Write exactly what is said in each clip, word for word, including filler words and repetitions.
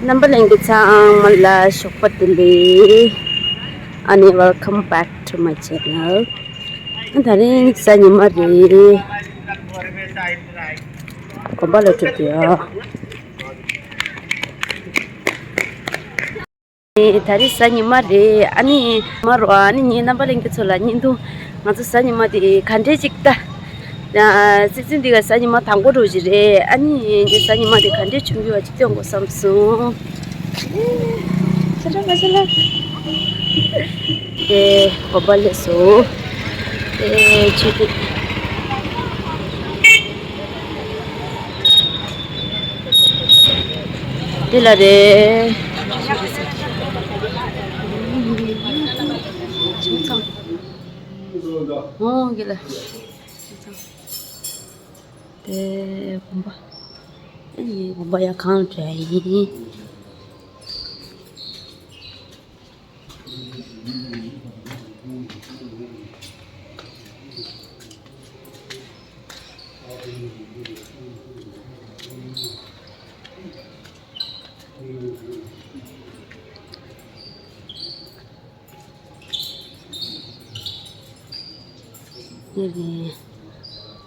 རྣམ་པ་ལྷན་རྒྱས་ཚང་མ་ལ་ཞོགས་པ་བདེ་ལེགས། ཨ་ནི། Welcome back to my channel. ད་རིང་གཟའ་ཉི་མ་རེད། དགོན་པ་ལ་འགྲོ་གི་ཡོད། ད་རེས་གཟའ་ཉི་མ་རེད། ཨ་ནི་མ་རོ། ཨ་ནི་ངའི་རྣམ་པ་ལྷན་རྒྱས་ཚོ་ལ་བརྙན་ཐུང་། ང་ཚོ་གཟའ་ཉི་མ་དེ་ག་འདྲས་ཅིག་ལྟ། ཨ། སྲིད་འཛིན་འདི་ག་གཟའ་ཉི་མ་དང་པོ་འགྲོ་གི་རེད། ཨ་ནི་ངས་གཟའ་ཉི་མ་དེ་ག་འདྲས་བྱུང་གི་ཡོད་ཅིག་སྟོན་དགོས་བསམ་སོང་། ཆ་ལག་མ་ཆ་ལག་དེ་དགོན་པ་སླེབས་སོང་། དེ་ཆུ་དེ། འདི་ལ་རེད། ཁྱིམ་ཚང་། འོང་གི་ལ། ཁྱིམ་ཚང་། དེ་དགོན་པ། ཨ་ནི་དགོན་པ་ཡ་གང་འདྲ་ཡིན།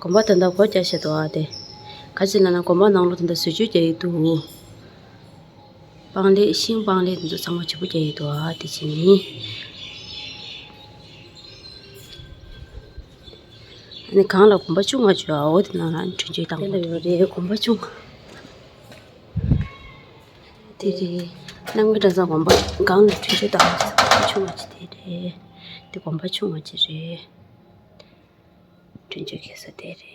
དགོན་པ་དེ་འདྲ་སྒོ་རྒྱག་བཞིན་འདུག་ཨ། དེ་ག་ཅི་ལབ་ན་དགོན་པ་ནང་ལོགས་དེ་འདྲ་བཟོ་བཅོས་རྒྱག་གི་འདུག་སྤང་ལེབ། ཤིང་སྤང་ལེབ་དེ་ཚོ་ཚང་མ་བྱིས་པོ་རྒྱག་ཡོད་དོ། ཨ། དེ་བྱས་ནས། ཨ་ནི་སྒང་ལ་གོམ་པ་ཆུང་བ་ཅིག་ཡོད། འོ། དེ་ནང་ལ་ཨ་ནི་གྲོན་ཆུང་བཏང་གི་ཡོད་རེད། གོམ་པ་ཆུང་བ་དེ་རེད། རྣམ་རྒྱལ་གྲྭ་ཚང་དགོན་པ་སྒང་ལ་གྲོན་ཆུང་བཏང་གི་ཡོད། གོམ་པ་ཆུང་བ་ཅིག་དེ་རེད། དེ་གོམ་པ་ཆུང་བ་ཅིག་རེད། གྲོན་ཆུང་བྱེད་ས་དེ་རེད།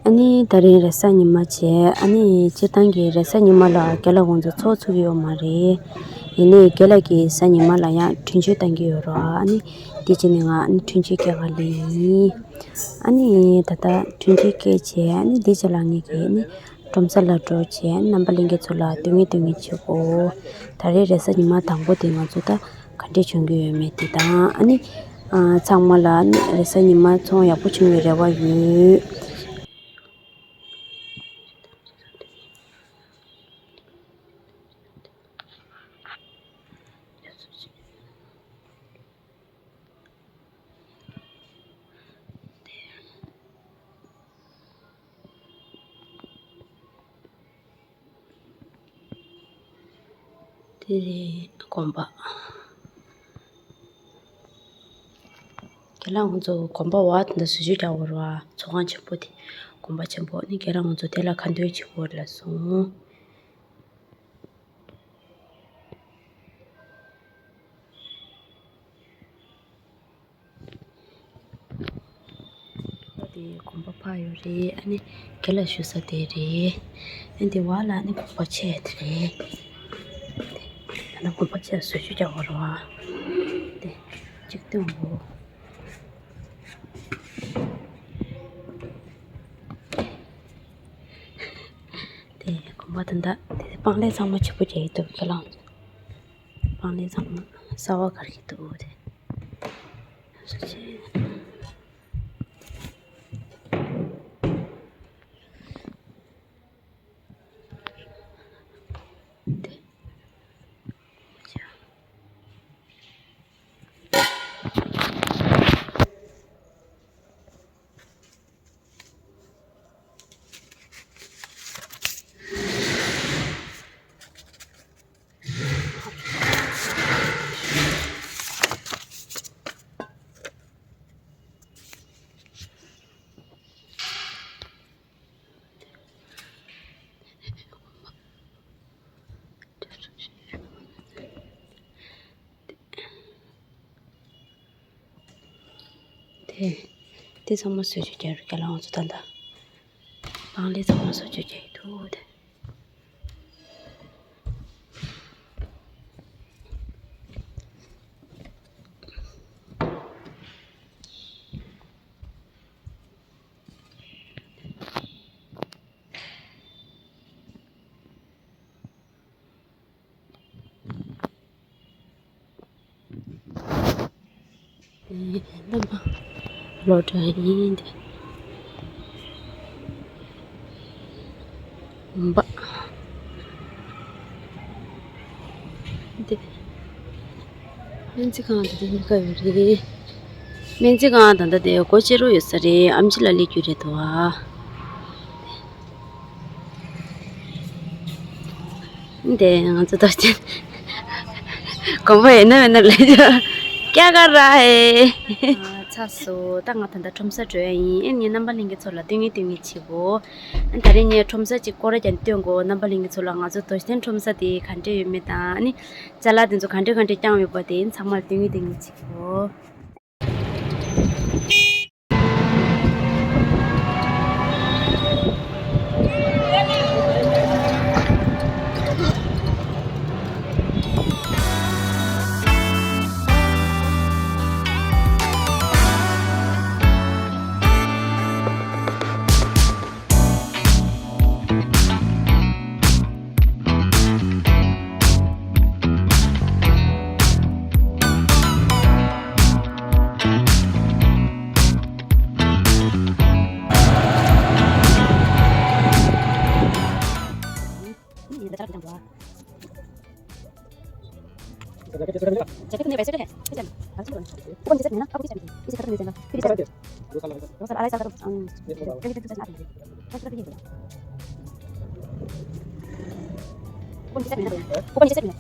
ཨ་ནི་ད་རིང་རེས་གཟའ་ཉི་མ་བྱས། ཨ་ནི་སྤྱིར་བཏང་གི་རེས་གཟའ་ཉི་མ་ལ་རྒན་ལགས་ཁོང་ཚོ་ཚོགས་ཚུགས་ཀྱི་ཡོད་མ་རེད། ཡིན་ནའི་རྒན་ལགས་ཀྱིས་གཟའ་ཉི་མ་ལ་ཡང་གྲོན་ཆུང་བཏང་གི་ཡོད་རེད། ཨ་ནི་དེ་བྱས་ནས་ང་ཨ་ནི་གྲོན་ཆུང་སྐྱེལ་ག་སླེབས་ཡིན། ཨ་ནི་ད་ལྟ་གྲོན་ཆུང་སྐྱེལ་བྱས། ཨ་ནི་འདི་རྗེས་ལ་ངེད་ཀྱིས་ཨ་ནི་ཁྲོམ་ས་ལ་འགྲོ་བྱས། རྣམ་པ་ལྷན་རྒྱས་ཚོ་ལ་སྟོན་གྱིན་སྟོན་གྱིན་བྱེད་དགོས། ད་རེས་རེས་གཟའ་ཉི་མ་དང་པོ་དེ་ང་ཚོ་ད་ག་འདྲས་བྱུང་གི་ཡོད་མེད་དེ་དང་། ཨ་ནི་ཨ། ཚང་མ་ལ་ཨ་ནི་རེས་གཟའ་ཉི་མ་ཚོང་ཡག་པོ་བྱུང་བའི་རེ་བ་ཡོད། དེ་རེད། དགོན་པ། ཁྱེད་རང་ཚོ་དགོན་པ་བ་དེ་འདྲ་བཟོ་བཅོས་རྒྱག་དགོས་རེད་བ། ཚོགས་ཁང་ཆེན་པོ་དེ། དགོན་པ་ཆེན་པོ་ནི་ཁྱེད་རང་ཚོ་དེ་ལ་ཁ་འདོན་བྱེད་དགོས་རེད་ལབ་སོང་། དེ་དགོན་པ་ཕར་ཡོད་རེད། ཨ་ནི་དགེ་ལ་བཞུགས་ས་དེ་རེད། ཨ་ནི་དེ་བར་ལ་ཨ་ནི་དགོན་པ་ཆེ་དེ་རེད། ཨ་ནི་དགོན་པ་ཆེ་བཟོ་བཅོས་རྒྱག་དགོས་རེད་བ། དེ་གཅིག་སྟོན་དགོས། དེ་དགོན་པ་དེ་འདྲ། དེ་སྤང་ལེབ་ཚང་མ་བྱིས་པོ་བྱས་ཡོད་འདུག་ཁྱེད་རང་། སྤང་ལེབ་ཚང་མ་གསར་པ་གར་གྱི་འདུག་དེ། དེ། དེ། དེ་ཚང་མ་བཟོ་བཅོས་རྒྱག་རུ་རྒན་ལགས་ཁོང་ཚོ་ད་ལྟ། སྤང་ལེབ་ཚང་མ་བཟོ་བཅོས་རྒྱག་གི་འདུག་དེ། རྣམ་པ་ལོ་གྲངས་ཡིན་ཏེ། འབའ། འདི། སྨན་རྩིས་ཁང་དེ་འདི་གཉིས་ཀ་ཡོད་རེད། སྨན་རྩིས་ཁང་ད་ལྟ་དེ་སྒོ་ཕྱེ་རོགས་ཡོད་ས་རེད། ཨེམ་ཆི་ལ་སླེབས་རྒྱུ་རེད་དོ། འདི་ང་ཚོ་ད་ཅི། དགོན་པ་ཡིན་ན་མིན་ན་ལས་ཀྱང་ཀྱ་ག་ར་ཧེ། ཚ་སོ། ད་ང་ད་ལྟ་ཁྲོམ་ས་འགྲོ་ཡ་ཡིན། ཨེ་ངས་རྣམ་པ་ལྷན་རྒྱས་ཚོ་ལ་སྟོན་ངེས་སྟོན་ངེས་བྱེད་གོ། ཨ་ད་རེས་ངས་ཁྲོམ་ས་གཅིག་སྐོར་ར་ཀྱང་སྟོན་གོ། རྣམ་པ་ལྷན་རྒྱས་ཚོ་ལ་ང་ཚོ་རྡོ་རྗེ་གདན་ཁྲོམ་ས་དེ་ག་འདྲས་ཡོད་མེད་དང་། ཨ་ནི་ཅ་ལག་དེ་ཚོ་ག་འདྲས་ག་འདྲས་བརྐྱངས་ཡོད་པ་དེ་ཚང་མ་ལ་སྟོན་ངེས་སྟོན་ངེས་བྱེད་གོ། जैकेट नहीं, वैसे तो है, इसे हम, हम चीज़ बोलना। ऊपर नीचे सेट नहीं है ना, अब ऊपर नीचे सेट नहीं है। फिर इसे दो साल, अढ़ाई साल का तो, अम, ये तो होगा। ये तो सच में आता है। फर्स्ट तो ये बोला। ऊपर नीचे सेट नहीं है ना। ऊपर नीचे सेट नहीं है।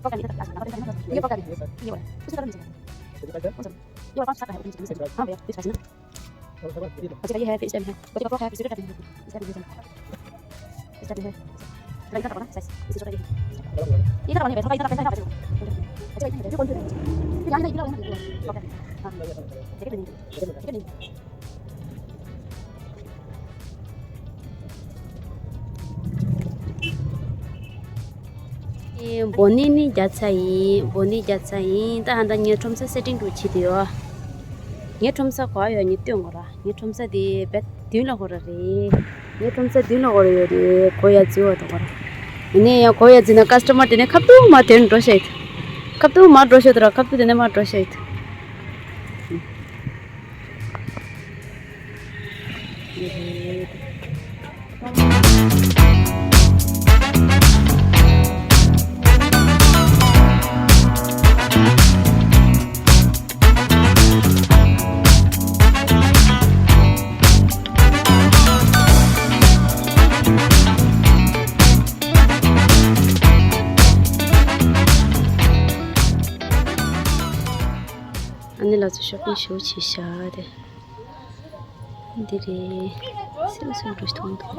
पकड़ नहीं था, लास्ट में, ये पकड़ नहीं है। ये बोला। उसके बाद नीचे। ये वाला पाँच सात का है, ऊपर नीचे सेट नहीं है। हाँ भैया, फिर फैशन ना। बच्चे का ये है, फिर इस टाइप है। बच्चे का फ्रॉक है, फिर स्वेटर टाइप है। इस टाइप है। इस टाइप है। इतना पकड़ो ना, साइज। इसी छोटा ये है। इतना पकड़ो, इतना पकड़ो, इतना पकड़ो। अच्छा, इतना पकड़ो। फिर यहाँ, इधर, इधर, इधर, इधर। हाँ। जैकेट नहीं। जैकेट नहीं। ཨེ། འབོ་ནི་ནི་རྒྱག་ཚར་ཡིན། འབོ་ནི་རྒྱག་ཚར་ཡིན། ད་ཧ་ད་ངའི་ཁྲོམ་ས་སེ་ཊིང་འགྲོ་བྱེད་དུ་ཡོད། ངའི་ཁྲོམ་ས་ག་པར་ཡོད་ངས་སྟོན་དགོས་ར། ངའི་ཁྲོམ་ས་དེ་བེད་མདུན་ལ་ཧོ་ར་རེད། ངའི་ཁྲོམ་ས་མདུན་ལ་ཧོ་ར་ཡོད་རེད། སྒོ་ཡར་འཛུལ་བ་དང་ཧོ་ར། ཡིན་ནའི་ཡང་སྒོ་ཡར་འཛུལ་ན་ཀ་སི་ཊ་མར་དེ་ནས་ཁ་ཐུག་མར་དེ་ནས་འགྲོ་ཤེས། ཁ་ཐུག་མར་འགྲོ་ཤེས་དུ་ར། ཁ་ཐུག་དེ་ནས་མར་འགྲོ་ཤེས། ཨ་ནི་ལ་ཚོ་ཤོ་པིང་ཞེ་པོ་བྱས་ཤག་དེ། འདི་རེད། སེམས་སུ་འགྲོ་ཐུབ་འདུག་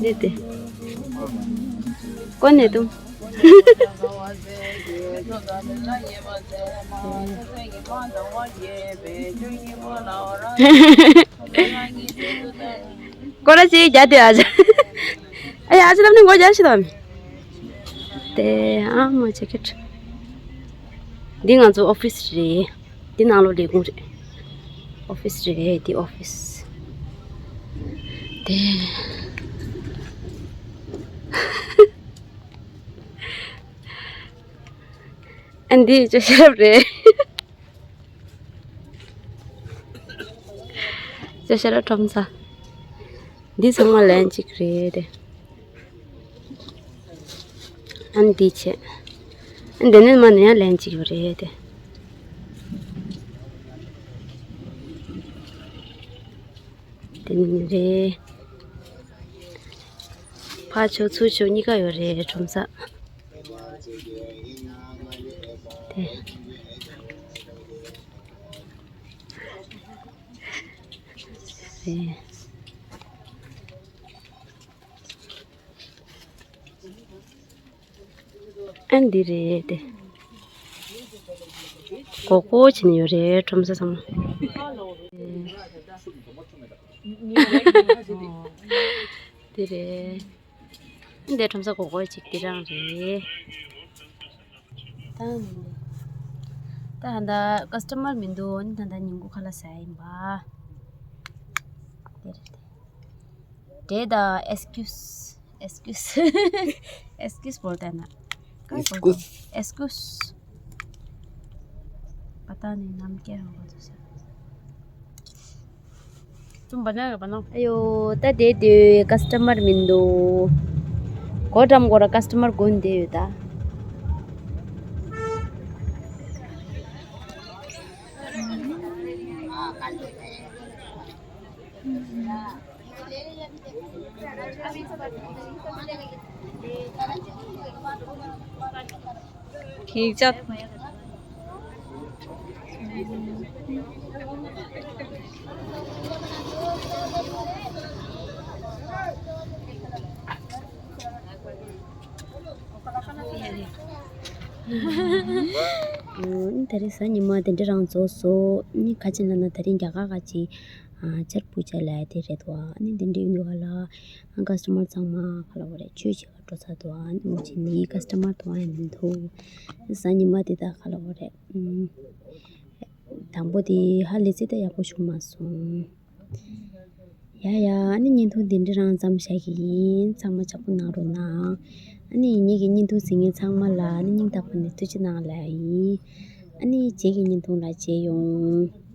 དེ་དེ། ཀོ་ནེ་ཏུམ། ཀོ་ར་ཅི་རྒྱ་དེ་ཨ་ཅག་ཨ་ཡ་ཨ་ཅག་ལབ་ནི་ངོ་རྒྱ་ཞིག་དང་། དེ་ཨ་མ་ཇེ་ཀེཊ། འདི་ང་ཚོ་ཨོ་ཕི་སི་རེད། འདི་ནང་ལོགས་ལས་ཁུངས་རེད། ཨོ་ཕི་སི་རེད་འདི་ཨོ་ཕི་སི། དེ། ཨ་འདི་ཅོ་ཤེས་རབ་རེད། ཅོ་ཤེས་རབ་ཁྲོམ་ས། འདི་ཚང་མ་ལན་གཅིག་རེད་དེ། ཨ་འདི་བྱས། ཨ་འདི་ནས་མ་ནས་ཡང་ལན་གཅིག་ཡོད་རེད་དེ། དེ་ནི་རེད། ཕར་ཕྱོགས་ཚུར་ཕྱོགས་གཉིས་ཀ་ཡོད་རེད་ཁྲོམ་ས། དེ། རེད། ཨ་འདི་རེད་དེ། གོ་གོ་བྱེད་ནི་ཡོད་རེད་ཁྲོམ་ས་ཚང་མ། འདི་རེད། འདི་ཁྲོམ་ས་གོ་གོ་ཅིག་འདི་རང་རེད། ད་ད་ད་ཀ་སི་ཊ་མར་མི་འདུག་ཨ་ནི་ད་ད་ཉིན་གུང་ཁ་ལག་ཟ་ཡིན་པ། འདི་རེད་དེ། འདྲེ་དང་ཨེག་སི་ཀིའུ་སི། ཨེག་སི་ཀིའུ་སི། ཨེག་སི་ཀིའུ་སི་बोलते हैं ना? कहाँ बोलते हैं? एक्सक्यूज। एक्सक्यूज। पता नहीं नाम क्या होगा दूसरा। तुम बनाएगा बनाओ। अयो, ད་དེ་དུས་ཀ་སི་ཊ་མར་མི་འདུག་སྒོ་འགྲམ་སྐོར་ཀ་སི་ཊ་མར་དགོན་བསྡད་ཡོད་ད། ཁྱེད་ཅག་ཨོ། ད་རེས་གཟའ་ཉི་མ་དེ་འདྲ་རང་རྫོགས་སོང་། ནི་ག་ཅི་ལབ་ན་དེ་རིང་རྒྱ་གར་ག་ཅིག་ཨ་ཆར་པུ་ཅ་ལབ་དེ་རེད་དོ། ཨ་ནི་དེ་འདྲ་ཡིན་དུས་ག་ལ་ཨ་ཀ་སི་ཊ་མར་ཚང་མ་ག་ལབ་དགོས་རེད། ཆོས་བྱེད་ག་འགྲོ་ཚར་དོ། ཨ་ནི་འུ་ཅི་ནི་ཀ་སི་ཊ་མར་དོ་ཨ་ཡང་མི་འདུག་གཟའ་ཉི་མ་དེ་ད་ག་ལབ་དགོས་རེད། ཨུམ། དང་པོ་དེ་ཧ་ལས་ཚེ་ད་ཡག་པོ་བྱུང་མ་སོང་། ཡ་ཡ། ཨ་ནི་བརྙན་ཐུང་འདི་འདྲ་རང་མཚམས་བཞག་གི་ཡིན། ཚང་མ་ཅག་པོ་གནང་རོགས་གནང་། ཨ་ནི་ངེད་ཀྱི་བརྙན་ཐུང་གཟིགས་མཁན་ཚང་མ་ལ་ཨ་ནི་སྙིང་ཐག་པ་ནས་ཐུགས་རྗེ་གནང་ལབ་ཡིན། ཨ་ནི་རྗེས་ཀྱི་བརྙན་ཐུང་ལ་མཇལ་ཡོང་།